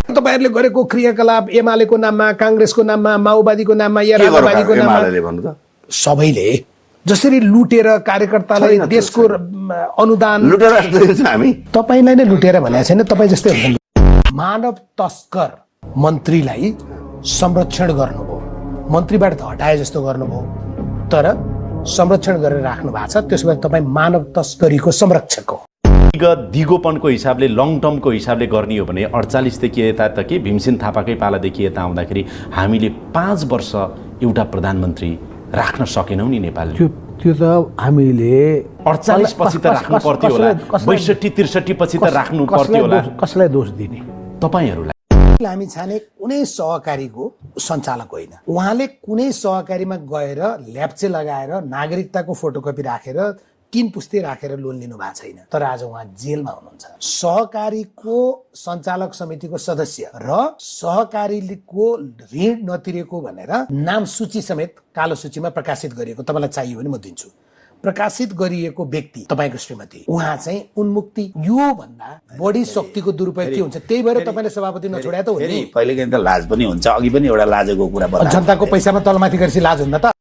तपाईहरुले गरेको क्रियाकलाप एमालेको नाममा, कांग्रेसको नाममा, माओवादीको नाममा या राजावादीको नाममा एमाले भन्नु त सबैले जसरी लुटेर कार्यकर्तालाई देशको अनुदान लुटेर हामी तपाईलाई नै लुटेर भनेको छैन, तपाई जस्तै हुन्छ। मानव तस्कर मन्त्रीलाई संरक्षण गर्नुभयो, मन्त्रीबाट त हटाए जस्तो गर्नुभयो, तर संरक्षण गरेर राख्नु भएको छ। त्यसो भए तपाई मानव तस्करीको संरक्षक हो। दिगोपनको हिसाबले लङ टर्मको हिसाबले गर्ने हो भने 48 देखि यता त के भीमसेन थापाकै पालादेखि यता आउँदाखेरि हामीले 5 वर्ष एउटा प्रधानमन्त्री राख्न सकेनौं नि नेपालले। त्यो त हामीले 48 पछि त राख्नु पर्थ्यो होला, 62 63 पछि त राख्नु पर्थ्यो होला। कसलाई दोष दिने? तपाईहरुलाई लामी छाने कुनै सहकारीको सञ्चालक होइन। उहाँले कुनै सहकारीमा गएर ल्याप्चे लगाएर नागरिकताको फोटोकपी राखेर 3 पुस्ते राखेर लोन लिनु भएको छैन, तर आज उहाँ जेलमा हुनुहुन्छ। सहकारीको सञ्चालक समितिको सदस्य र सहकारीको ऋण नतिरेको भनेर नाम सूची समेत कालो सूचीमा प्रकाशित गरिएको, तपाईलाई चाहियो भने म दिन्छु। प्रकाशित गरिएको व्यक्ति तपाईको श्रीमती, उहाँ चाहिँ उन्मुक्ति। यो भन्दा बढी शक्तिको दुरुपयोग के हुन्छ? त्यही भएर तपाईले सभापति नछोड्या त हो नि। कहिलेकाहीँ त लाज पनि हुन्छ, अघि पनि एउटा लाजको कुरा बताए। जनताको पैसामा तलमाथि गरेपछि लाज हुन्न त?